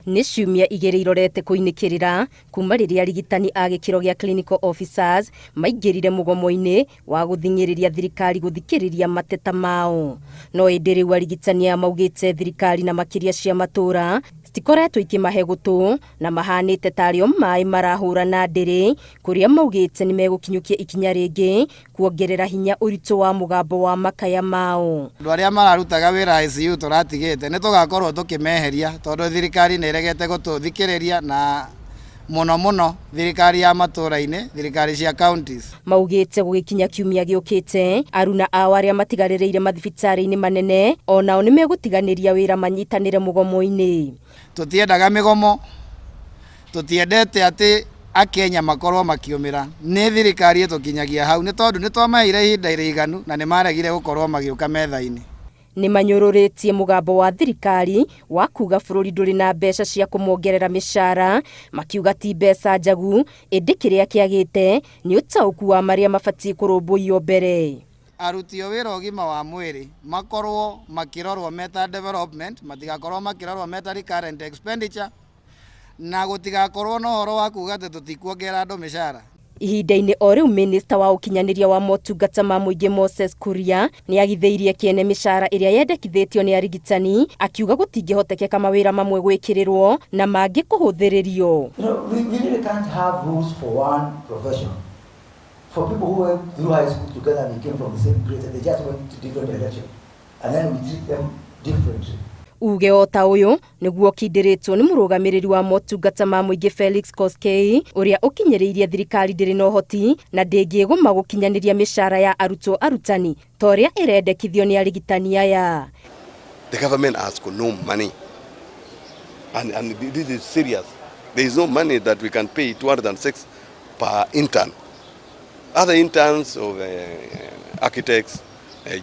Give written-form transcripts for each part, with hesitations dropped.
Nĩ ciumia igĩrĩ irorete kũinĩkĩrĩra kuma rĩrĩa arigitani a gĩkĩro gĩa clinical officers maingĩrire mũgomo-inĩ wa gũthing'ĩrĩria thirikari gũthikĩrĩria mateta mao. No ĩndĩ rĩu arigitani aya maugĩte thirikari na makĩria cia matũra citikoretwo ikĩmahe gũtũ na mahanĩte tarĩ o maĩ marahũra na ndĩrĩ kũrĩa maugĩte nĩmegũkinyũkia ikinya rĩngĩ kuongerera hinya ũritũ wa mũgambo wa makaya mao. Andũ arĩa mararutaga wĩra ICU tũratigĩte nĩ tũgakorwo tũkĩmeheria tondũ thirikari nĩ ĩregete gũtũthikĩrĩria na mũno mũno thirikari ya matũra-inĩ, thirikari cia counties. Maugĩte gũgĩkinya kiumia gĩũkĩte, aruna ao arĩa matigarĩrĩire mathibitarĩ-inĩ manene onao nĩmegũtiganĩria wĩra manyitanĩre mũgomo-inĩ. Tũtiendaga mĩgomo, tũtiendete atĩ Akenya makorwo makiũmĩra. Nĩ thirikari ĩtũkinyagia hau nĩ tondũ nĩ twamaheire ihinda rĩiganu na nĩ maregire gũkorwo magĩũka metha-inĩ. Nĩ manyũrũrĩtie mũgambo wa thirikari wa kuga bũrũri ndũrĩ na mbeca cia kũmongerera mĩcara, makiuga ti mbeca njagu, ĩndĩ kĩrĩa kĩagĩte nĩ ũtaũku wa marĩa mabatiĩ kũrũmbũiyo mbere. Aruti a wĩra ũgima wa mwĩrĩ makorwo makĩrorwo meta development, matigakorwo makĩrorwo meta recurrent expenditure, na gũtigakorwo na ũhoro wa kuga atĩ tũtikuongerera andũ mĩcara. Ihinda-inĩ o rĩu minista wa ũkinyanĩria wa motungata ma mũingĩ Moses Kuria nĩ agithĩirie kĩene mĩcara ĩrĩa yendekithĩtio nĩ arigitani akiuga gũtingĩhotekeka mawĩra mamwe gwĩkĩrĩrwo na mangĩ kũhũthĩrĩrio. We really can't have rules for one profession. For people who went through high school together and they came from the same grade and they just went to different direction. And then we treat them differently. Uge o ta ũyũ nĩguo ũkindĩrĩtwo nĩ mũrũgamĩrĩri wa motungata ma mũingĩ Felix Koskei ũrĩa ũkinyĩrĩirie thirikari ndĩrĩ na ũhoti na ndĩngĩgũma gũkinyanĩria mĩcara ya arutwo arutani ta ũrĩa ĩrendekithio nĩ arigitani aya. The government has got no money. And this is serious. There is no money that we can pay 206 per intern. Other interns of architects,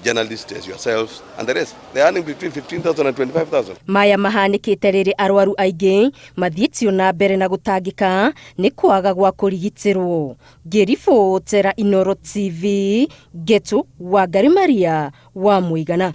journalists as yourselves, and the rest, they're earning between 15,000 and 25,000. Maya mahanĩkĩte rĩrĩ arwaru aingĩ mathiĩtio na mbere na gũtangĩka nĩ kwaga gwa kũrigitĩrwo. Ngĩribotera Inooro TV, Ngetu Wangari Maria wa Mũigana.